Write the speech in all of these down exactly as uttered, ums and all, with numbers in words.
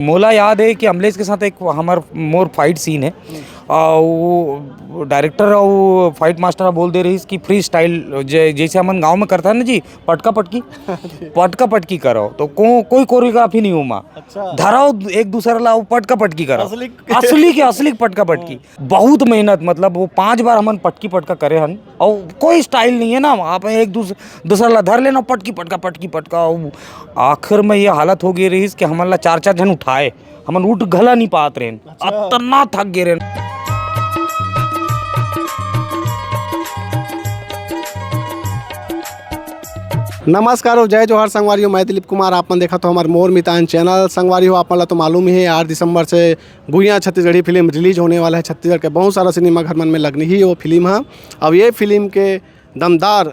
मोला याद हे कि अमलेश के साथ एक हमर, मोर फाइट सीन हे, अउ डायरेक्टर अउ फाइट मास्टर ह बोल दे रहिस कि फ्री स्टाइल, जै-, जैसे हमन गाँव में करथन ना जी, पटका पटकी, पटका पटकी करव, तो को-, कोई कोरियोग्राफी नहीं ओमा। अच्छा। धरव एक दूसर ला, अउ पटका पटकी करव। असली। असली के असली पटका पटकी। बहुत मेहनत, मतलब वो पांच बार हमन पटकी पटका करे हन, अउ कोई स्टाइल नहीं है ना, आप एक दूस-, दूसर ला धर लेना, पटकी पटका, पटकी पटका, अउ आखिर में ये हालत हो गई रहिस कि हमन ला चार चार झन उठाए, हमन उठ घला नहीं पात रहेन, अच्छा। अतना थक गए रहेन। नमस्कार अउ जय जोहार संगवारी हो, मैं दिलीप कुमार, आप मन देखत हो हमर मोर मितान चैनल। संगवारी हो, आप मन ला तो मालूम ही है, आठ दिसंबर से गुइयां छत्तीसगढ़ी फिल्म रिलीज होने वाला है। छत्तीसगढ़ के बहुत सारा सिनेमा घर मन में लगनी ही वो फिल्म है। अब ये फिल्म के दमदार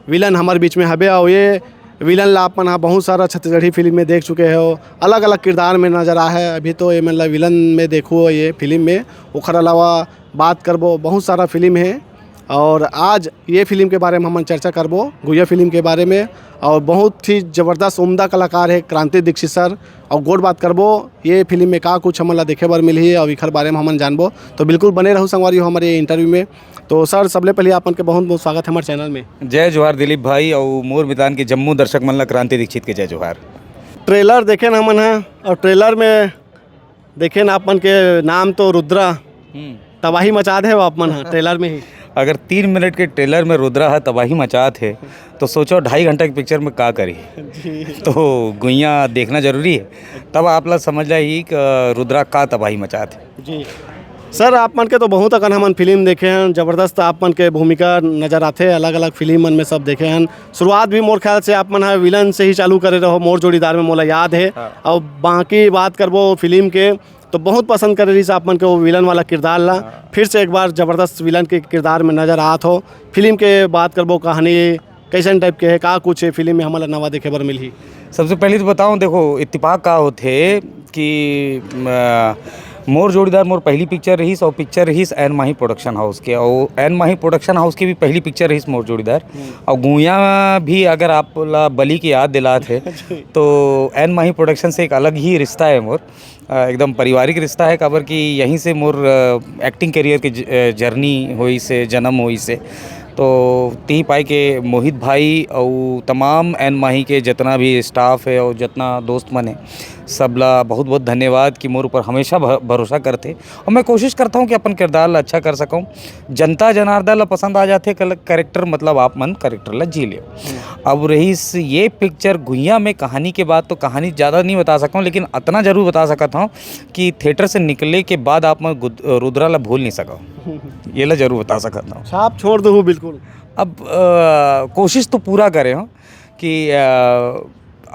विलन हमर बीच में हबे, अउ ये विलन ला आप मन ह बहुत सारा छत्तीसगढ़ी फिल्म में देख चुके हो, अलग अलग किरदार में नजर आए है। अभी तो ये मन ला विलन में देखो ये फिल्म में, ओखर अलावा बात करबो बहुत सारा फिल्म है। और आज ये फिल्म के बारे में हमन चर्चा करबो, गुइया फिल्म के बारे में। और बहुत ही जबरदस्त उम्दा कलाकार है क्रांति दीक्षित सर, और गोठ बात करबो ये फिल्म में का कुछ हमन ला देखे बर मिलही और इखर बारे में हमन जानबो। तो बिल्कुल बने रहू संगवारी हो हमारे इंटरव्यू में। तो सर, सबले पहले आप मन के बहुत बहुत स्वागत है हमारे चैनल में। जय जोहार दिलीप भाई, और मोर मितान के जम्मो दर्शक मन ला क्रांति दीक्षित के जय जोहार। ट्रेलर देखे न हमन ह, और ट्रेलर में देखे न आप मन के नाम तो रुद्रा हम्म। तबाही मचा दे हो आप मन ह ट्रेलर में ही। अगर तीन मिनट के ट्रेलर में रुद्रा ह तबाही मचात हे, तो सोचो ढाई घंटा के पिक्चर में का करी। जी। तो गुइयां देखना जरूरी है, तब आप ला समझ आही कि रुद्रा का तबाही मचात हे। जी। सर, आप मन के तो बहुत अकन हमन फिल्म देखे हन, जबरदस्त आप मन के भूमिका नजर आथे, अलग-अलग फिल्म मन में सब देखे हन। शुरुआत भी मोर ख्याल से आप मन ह विलन से ही चालू करे रहो, मोर जोड़ीदार में मोला याद हे। हाँ। और बाकी बात करबो फिल्म के, तो बहुत पसंद करे रहिस आप मन के वो विलन वाला किरदार ला। हाँ। फिर से एक बार जबरदस्त विलन के किरदार में नजर आत हो। फिल्म के बात करबो, कहानी कैसन टाइप के है, का कुछ है फिल्म में हमन ला नवा देखे बर मिलही? सबसे पहले तो बताऊं, देखो, इत्तेफाक का होथे कि, अ, मोर जोड़ीदार मोर पहली पिक्चर रहिस, और पिक्चर रहिस एन माही प्रोडक्शन हाउस के, और एन माही प्रोडक्शन हाउस के भी पहली पिक्चर रहिस मोर जोड़ीदार। हम्म। और गुइयां भी अगर आप ला बलि की याद दिलात हे, जी। तो एन माही प्रोडक्शन से एक अलग ही रिश्ता है मोर। अ, एकदम पारिवारिक रिश्ता है, काबर कि यहीं से मोर, अ, एक्टिंग करियर के ज-, अ, जर्नी होइस हे, जन्म होइस हे। तो तिही पाई के मोहित भाई अउ तमाम एन माही के जितना भी स्टाफ है और जितना दोस्त मन है, सब ला बहुत बहुत धन्यवाद कि मोर ऊपर हमेशा भ-, भरोसा करथे। और मैं कोशिश करता हूँ कि अपन किरदार ला अच्छा कर सकूँ। जनता जनार्दन ला पसंद आ जाथे कल-, कैरेक्टर, मतलब आप मन कैरेक्टर ला जी लेव। हम्म। अब रहिस ये पिक्चर गुइयां में कहानी के बात, तो कहानी ज़्यादा नहीं बता सकूँ, लेकिन अतना जरूर बता सकत हूँ कि थिएटर से निकले के बाद आप मन गुद-, रुद्रा ला भूल नहीं सकव। ये ला जरूर बता सकत हूँ। छाप छोड़ दो बिल्कुल। अब, अ, कोशिश तो पूरा करे हूँ कि, अ,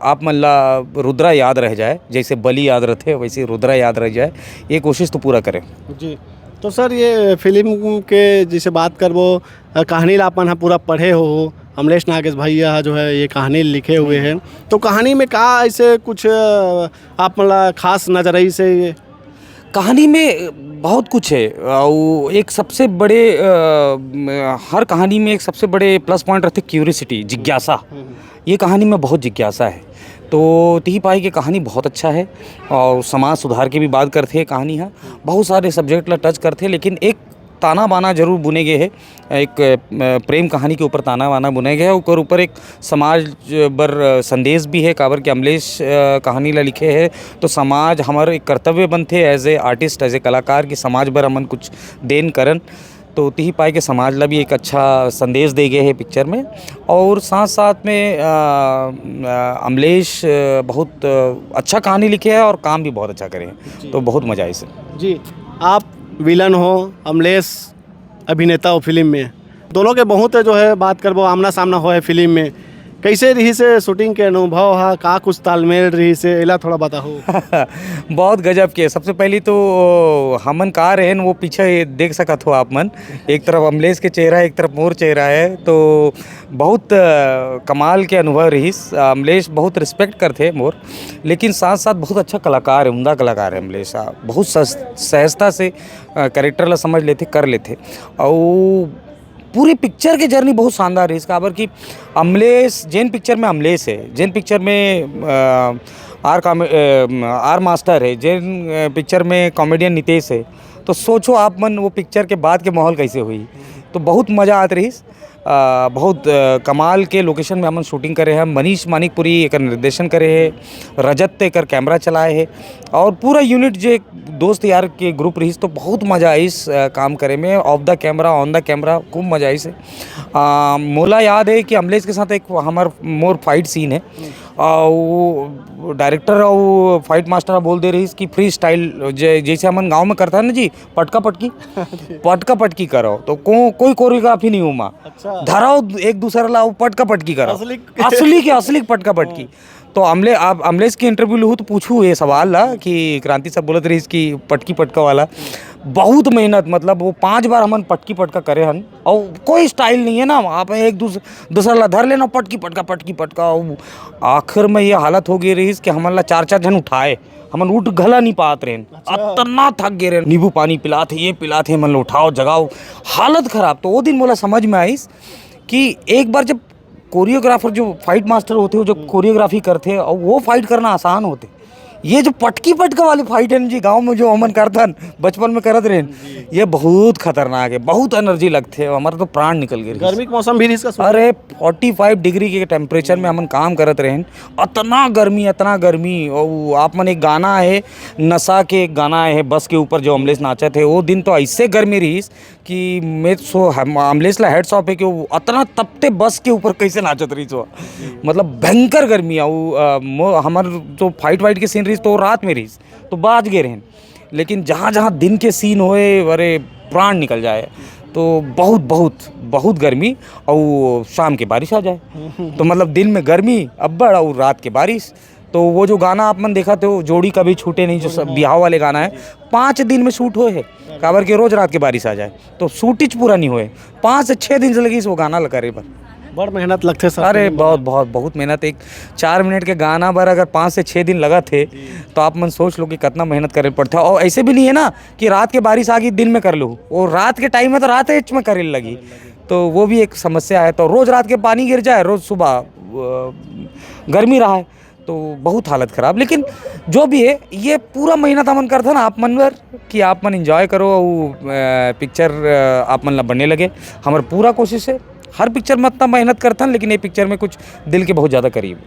आप मन ला रुद्रा याद रह जाए, जैसे बलि याद रहथे, वैसे रुद्रा याद रह जाए, ये कोशिश तो पूरा करे। जी। तो सर, ये फिल्म के जैसे बात करबो, अ, कहानी ला अपन ह पूरा पढ़े हो, अमलेश नागेश भैया जो है ये कहानी लिखे हुए हैं, तो कहानी में का ऐसे कुछ, अ, आप मन ला खास नजर आई से? कहानी में बहुत कुछ है, अउ एक सबसे बड़े, अ, म-, हर कहानी में एक सबसे बड़े प्लस पॉइंट रहथे क्यूरियोसिटी, जिज्ञासा। हम्म। ये कहानी में बहुत जिज्ञासा है, तो तिही पाई के कहानी बहुत अच्छा है और समाज सुधार के भी बात करथे कहानी ह। बहुत सारे सब्जेक्ट ला टच करथे, लेकिन एक ताना बाना जरूर बुने गए है, एक, अ, प्रेम कहानी के ऊपर ताना बाना बुने गए है, ओकर ऊपर एक समाज बर, अ, संदेश भी है, काबर के अमलेश, अ, कहानी ला लिखे है, तो समाज हमर एक कर्तव्य बनथे as a artist, as a कलाकार, कि समाज बर हमन कुछ देन करन। तो तिही पाई के समाज ला भी एक अच्छा संदेश दे गए है पिक्चर में। और साथ साथ में, अ, अ, अमलेश, अ, बहुत, अ, अच्छा कहानी लिखे है और काम भी बहुत अच्छा करे हैं। जी। तो बहुत मजा आई सर। जी, आप विलन हो, अमलेश अभिनेता हो फिल्म में, दोनों के बहुत जो है बात करबो, आमना सामना होए फिल्म में, कैसे रहिस हे शूटिंग के अनुभव हा, का कुछ तालमेल रहिस हे, एला थोड़ा बताहू। बहुत गजब के। सबसे पहली तो हमन का रहेन, वो पीछे देख सकत हो आप मन, एक तरफ अमलेश के चेहरा, एक तरफ मोर चेहरा है, तो बहुत, अ, कमाल के अनुभव रहिस। अमलेश बहुत रिस्पेक्ट करथे मोर, लेकिन साथ साथ बहुत अच्छा कलाकार है, उम्दा कलाकार है अमलेश। आ, बहुत सस-, सहजता से, अ, कैरेक्टर ला समझ लेथे, कर लेथे। अउ पूरी पिक्चर के जर्नी बहुत शानदार रहिस, काबर कि अमलेश, जेन पिक्चर में अमलेश है, जेन पिक्चर में, अ, आर कॉमे-, अ, आर मास्टर है, जेन, अ, पिक्चर में कॉमेडियन नितेश है, तो सोचो आप मन वो पिक्चर के बाद के माहौल कैसे हुई। तो बहुत मज़ा आत रहीस। अ, बहुत, अ, कमाल के लोकेशन में हमन शूटिंग करे हैं। मनीष मानिकपुरी एकर निर्देशन करे है, रजत एकर कैमरा चलाए है और पूरा यूनिट जे दोस्त यार के ग्रुप रहीस तो बहुत मज़ा आइस, अ, काम करे में, of the camera, on the camera, खूब मज़ा आइस। अ, मोला याद है कि अमलेश के साथ एक हमार मोर फाइट सीन है। अ, वो डायरेक्टर अउ फाइट मास्टर बोल दे रहीस कि फ्री स्टाइल, जै-, जैसे हमन गाँव में करता है ना जी, पटका पटकी, पटका पटकी करो, तो को-, कोई कोरियोग्राफी नहीं हुआ। अच्छा। धराओ एक दूसरे ला, वो पटका पटकी करो। असली असली के, असली पटका पटकी। तो अमले-, आप अमलेश के इंटरव्यू लूँ तो पूछू ये सवाल ला कि क्रांति साहब बोलत रहीस कि पटकी पटका वाला, बहुत मेहनत, मतलब वो पांच बार हमन पटकी पटका करे हन और कोई स्टाइल नहीं है ना, आप एक दूस-, दूसरा ला धर लेना, पटकी पटका, पटकी पटका। और आखिर में ये हालत हो गई रहीस कि हमन ला चार चार जन उठाए, हमन उठ घला नहीं पात रहेन, अच्छा। अतना थक गए रहेन। नींबू पानी पिलात है, ये पिलात है, मन ला उठाओ, जगाओ, हालत खराब। तो वो दिन मोला समझ में आइस कि एक बार जब कोरियोग्राफर, जो फाइट मास्टर होते हो, जो कोरियोग्राफी करते हैं, और वो फाइट करना आसान होते, ये जो पटकी पटका वाली फाइट है ना जी, गांव में जो हमन करथन, बचपन में करत रहेन, ये बहुत खतरनाक है, बहुत एनर्जी लगते है, हमारा तो प्राण निकल गए। गर्मी के मौसम भी इसका सुन- अरे, फोर्टी फाइव डिग्री के टेम्परेचर में हमन काम करत रहेन, अतना गर्मी, अतना गर्मी। और आप मन, एक गाना है, नशा के एक गाना है, बस के ऊपर जो अमलेश नाचत है, वो दिन तो ऐसे गर्मी रहीस कि मैं सो हम, अमलेश ला हैट्स ऑफ है कि वो अतना तपते बस के ऊपर कैसे नाचत रहीस वो। मतलब भयंकर गर्मी है वो। अ, मो-, हमार जो फाइट वाइट के सीन रहीस तो रात में रहीस, तो बाज गए रहेन, लेकिन जहाँ जहाँ दिन के सीन होए, अरे, प्राण निकल जाए। तो बहुत बहुत बहुत गर्मी, और शाम के बारिश आ जाए। तो मतलब दिन में गर्मी अब्बड़ और रात के बारिश। तो वो जो गाना आप मन देखत हो, जोड़ी कभी छूटे नहीं, जो सब बिहाव वाले गाना है, पाँच दिन में शूट होए है, काबर के रोज रात के बारिश आ जाए तो शूटिच पूरा नहीं होए। पाँच से छः दिन से लगिस वो गाना ला करे बर। बड़ मेहनत लगथे सर अरे, फिल्म बहुत, में। बहुत, बहुत मेहनत। एक चार मिनट के गाना बर अगर पाँच से छः दिन लगत हे, तो आप मन सोच लो कि कितना मेहनत करे पड़थे। और ऐसे भी नहीं है ना कि रात के बारिश आ गई, दिन में कर लो, वो रात के टाइम में तो रात एच में करे लगी, तो वो भी एक समस्या है। तो रोज रात के पानी गिर जाए, रोज सुबह, अ, गर्मी रहा है, तो बहुत हालत खराब। लेकिन जो भी है, ये पूरा मेहनत हमन करथन आप मन बर कि आप मन एंजॉय करो, अउ, अ, पिक्चर, अ, आप मन ला बने लगे। हमर पूरा कोशिश है, हर पिक्चर में इतना मेहनत करथन, लेकिन ये पिक्चर में कुछ दिल के बहुत ज़्यादा करीब।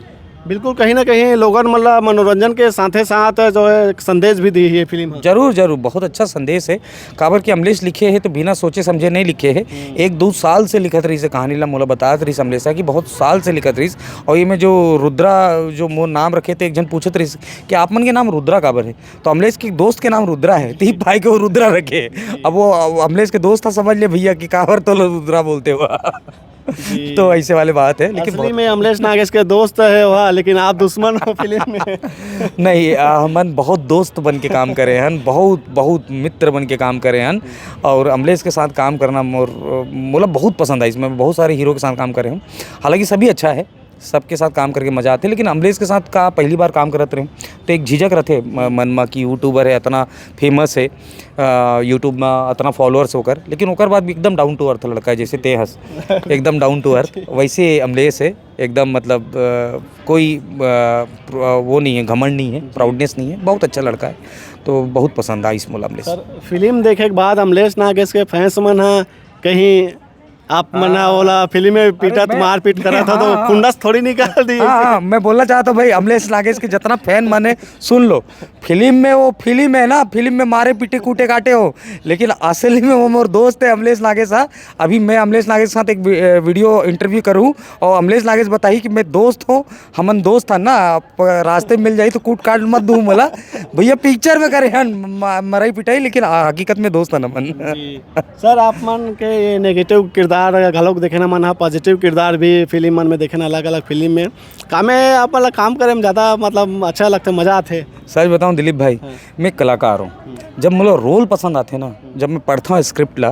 बिल्कुल, कहीं ना कहीं लोगन मन ला मनोरंजन के साथे साथ जो है, एक संदेश भी दी है ये फिल्म ह। जरूर, जरूर, बहुत अच्छा संदेश है। काबर कि अमलेश लिखे हे तो बिना सोचे समझे नहीं लिखे हे। हम्म। एक दो साल से लिखत रहिस हे कहानी ला, मोला बतात रहिस अमलेश ह कि बहुत साल से लिखत रहिस। और ये में जो रुद्रा, जो मोर नाम रखे थे, एक जन पूछत रहिस कि आप मन के नाम रुद्रा काबर है, तो अमलेश के दोस्त के नाम रुद्रा है, तो ये भाई के वो रुद्रा रखे। अब वो, अब अमलेश के दोस्त था, समझ ले भैया कि काबर तो रुद्रा बोलते हुआ। जी। तो ऐसे वाले बात है, लेकिन असली बहुत में अमलेश नागेश के दोस्त है वह, लेकिन आप दुश्मन हो फिल्म में। नहीं, आ, हमन बहुत दोस्त बन के काम करे हन, बहुत, बहुत मित्र बन के काम करे हन। और अमलेश के साथ काम करना मोर, मोला बहुत पसंद आइस। मैं बहुत सारे हीरो के साथ काम करे हूँ, हालांकि सभी अच्छा है, सबके साथ काम करके मजा आथे, लेकिन अमलेश के साथ का पहली बार काम करत रहे हूँ, तो एक झिझक रथे म-, मन में कि यूट्यूबर है, इतना फेमस है, अ, YouTube में इतना फॉलोअर्स होकर, लेकिन ओकर बाद भी एकदम down to earth लड़का है, जैसे ते हस, एकदम down to earth, वैसे अमलेश है एकदम, मतलब, अ, कोई, अ, प्र-, वो नहीं है, घमंड नहीं है, प्राउडनेस नहीं है, बहुत अच्छा लड़का है। तो बहुत पसंद आइस मोला अमलेश। सर, फिल्म देखे के बाद अमलेश नागेश के फैंस मन ह कहीं आप मन ह हाँ। ओला फिल्म में अरे पीटत, मैं, मारपीट मैं, करत हो तो हाँ, हाँ। खुंडस थोड़ी निकाल दी। हाँ, हाँ, मैं बोलना चाहता हूँ भाई, अमलेश नागेश के जितना फैन मन है, सुन लो। फिल्म में वो फिल्म है ना, फिल्म में मारे पीटे, कूटे काटे हो, लेकिन असली में वो मोर दोस्त है अमलेश नागेश। हाँ, अभी मैं अमलेश नागेश के साथ एक वी-, अ, वीडियो इंटरव्यू करूँ और अमलेश नागेश बताही कि मैं दोस्त हूँ, हमन दोस्त हन ना, आप रास्ते में मिल जाही तो कूट काट मत दूँ मोला। भैया पिक्चर में करे हन म-, मरई पिटाई, लेकिन आ, हकीकत में दोस्त हन हमन। जी। सर, आप मन के ये नेगेटिव किरदार घलोक देखे ना मन ह, पॉजिटिव किरदार भी फिल्म मन में देखे ना, अलग-अलग फिल्म में। कामे आप मन ला काम करे में ज़्यादा, मतलब, अच्छा लगथे, मज़ा आथे? सच बताऊँ दिलीप भाई, हाँ। मैं कलाकार हूँ। हम्म। जब मोला रोल पसंद आथे ना, हम्म। जब मैं पढ़ता हूँ स्क्रिप्ट ला,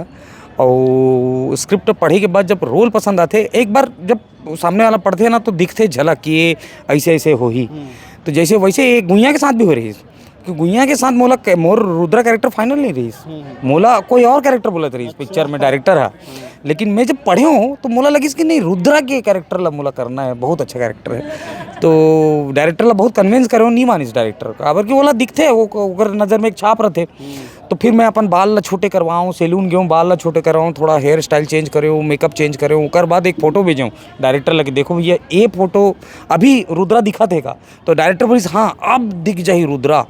और स्क्रिप्ट पढ़े के बाद जब रोल पसंद आथे, एक बार जब सामने वाला पढ़थे ना, तो दिखथे झलक कि ये ऐसे-ऐसे होही। हम्म। तो जैसे वैसे एक गुइया के साथ भी हो रही है। कि गुइया के साथ मोला के-, मोर रुद्रा कैरेक्टर फाइनल नहीं रहिस। हम्म, हम्म। मोला कोई और कैरेक्टर बोलत रहिस अच्छा। पिक्चर में, डायरेक्टर ह। हम्म। लेकिन मैं जब पढ़े हूँ तो मोला लगिस कि नहीं, रुद्रा के कैरेक्टर ला मोला करना है, बहुत अच्छा कैरेक्टर है। तो डायरेक्टर ला बहुत कन्विंस करे हूँ, नहीं मानिस डायरेक्टर, काबर कि ओला दिखथे, वो, ओकर नज़र में एक छाप रहिथे। हम्म। तो फिर मैं अपन बाल ला छोटे करवाऊँ, सैलून गेहूँ, बाल ला छोटे करवाऊँ, थोड़ा हेयर स्टाइल चेंज करे हूँ, मेकअप चेंज करे हूँ, ओकर बाद एक फोटो भेजे हूँ डायरेक्टर ला कि देखो भैया, ये फोटो अभी रुद्रा दिखत हे का? तो डायरेक्टर बोलिस, "हाँ, अब दिख जाही रुद्रा।"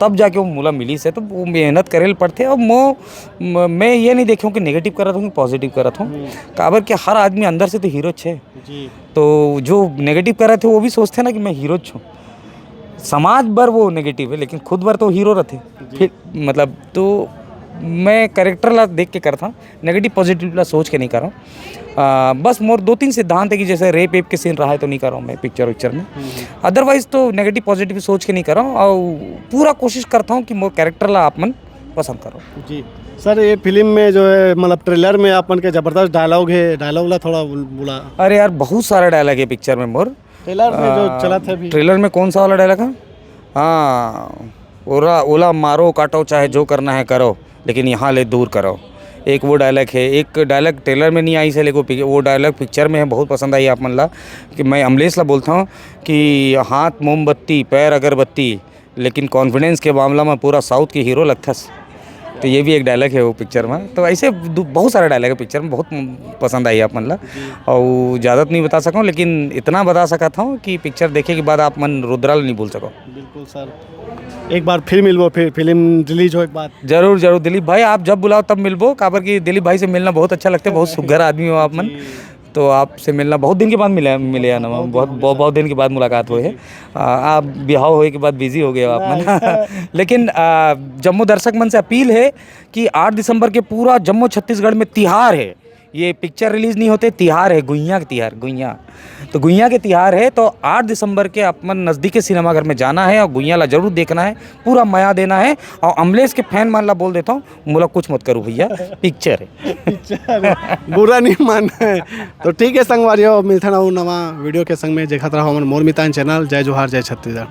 तब जाके वो मोला मिलिस हे। तो वो मेहनत करे ल पड़थे। अब मो-, म-, मैं ये नहीं देखे हूँ कि नेगेटिव करत हूँ कि पॉजिटिव करत हूँ, हम्म। काबर कि हर आदमी अंदर से तो हीरो छे। जी। तो जो नेगेटिव करत हे, वो भी सोचथे ना कि मैं हीरो छूँ। समाज बर वो नेगेटिव है, लेकिन खुद बर तो हीरो रहिथे। जी। फिर मतलब, तो मैं कैरेक्टर ला देख के करत हूँ, नेगेटिव पॉजिटिव ला सोच के नहीं करत हूँ। आ, बस मोर दो तीन सिद्धांत है कि जैसे रेप वेप के सीन रहा है तो नहीं करत हूँ मैं पिक्चर उक्चर में। हम्म, हम्म। अदरवाइज तो नेगेटिव पॉजिटिव सोच के नहीं करत हूँ और पूरा कोशिश करत हूँ कि मोर कैरेक्टर ला आप मन पसंद करो। जी सर, ये फिल्म में जो है, मतलब, ट्रेलर में आप मन के जबरदस्त डायलॉग है, डायलॉग ला थोड़ा बुल-, बुला। अरे यार, बहुत सारा डायलॉग है पिक्चर में मोर। ट्रेलर में जो आ, चलत है अभी। ट्रेलर में कौन सा वाला डायलॉग है? हाँ, ओला, ओला मारो, काटो, चाहे जो करना है करो, लेकिन यहाँ ले दूर करो। एक वो डायलॉग है, एक डायलॉग ट्रेलर में नहीं आइस हे, लेकिन वो पिक-, वो डायलॉग पिक्चर में है, बहुत पसंद आई आप मन ला, कि मैं अमलेश ला बोलता हूँ कि हाथ मोमबत्ती, पैर अगरबत्ती, लेकिन कॉन्फिडेंस के मामला में पूरा साउथ के हीरो लगथस। तो ये भी एक डायलॉग है वो पिक्चर में। तो ऐसे दु-, बहुत सारा डायलॉग है पिक्चर में, बहुत म-, पसंद आई आप मन ला। जी। और ज़्यादा तो नहीं बता सकूँ, लेकिन इतना बता सकता हूँ कि पिक्चर देखे के बाद आप मन रुद्रा ला नहीं भूल सको। बिल्कुल सर, एक बार फिर मिलबो, फिर फिल्म रिलीज हो एक बार। जरूर, जरूर दिलीप भाई, आप जब बुलाओ तब मिलबो, काबर कि दिलीप भाई से मिलना बहुत अच्छा लगता है, बहुत सुघर आदमी हो आप मन। जी। तो आपसे मिलना बहुत दिन के बाद मिले, मिले हैं ना, बहुत दिन बहुत, हो गए बहुत, सर। बहुत दिन के बाद मुलाकात हुई है। जी। आ, आप बिहाव होए के बाद बिजी हो गए हो आप मन। नहीं। लेकिन, आ, जम्मो दर्शक मन से अपील है कि आठ दिसंबर के पूरा जम्मो छत्तीसगढ़ में तिहार है, ये पिक्चर रिलीज नहीं होते, तिहार है, गुइया के तिहार, गुइया। तो गुइया के तिहार है, तो आठ दिसंबर के आप मन नजदीक के सिनेमाघर में जाना है और गुइया ला जरूर देखना है, पूरा मया देना है। और अमलेश के फैन मन ला बोल देता हूँ, मोला कुछ मत करो भैया, पिक्चर है। पिक्चर है, बुरा नहीं मानना है। तो ठीक है संगवारियों, मिलथन अउ नवा वीडियो के संग में। देखत रहो हमर मोर मितान चैनल। जय जोहार, जय छत्तीसगढ़।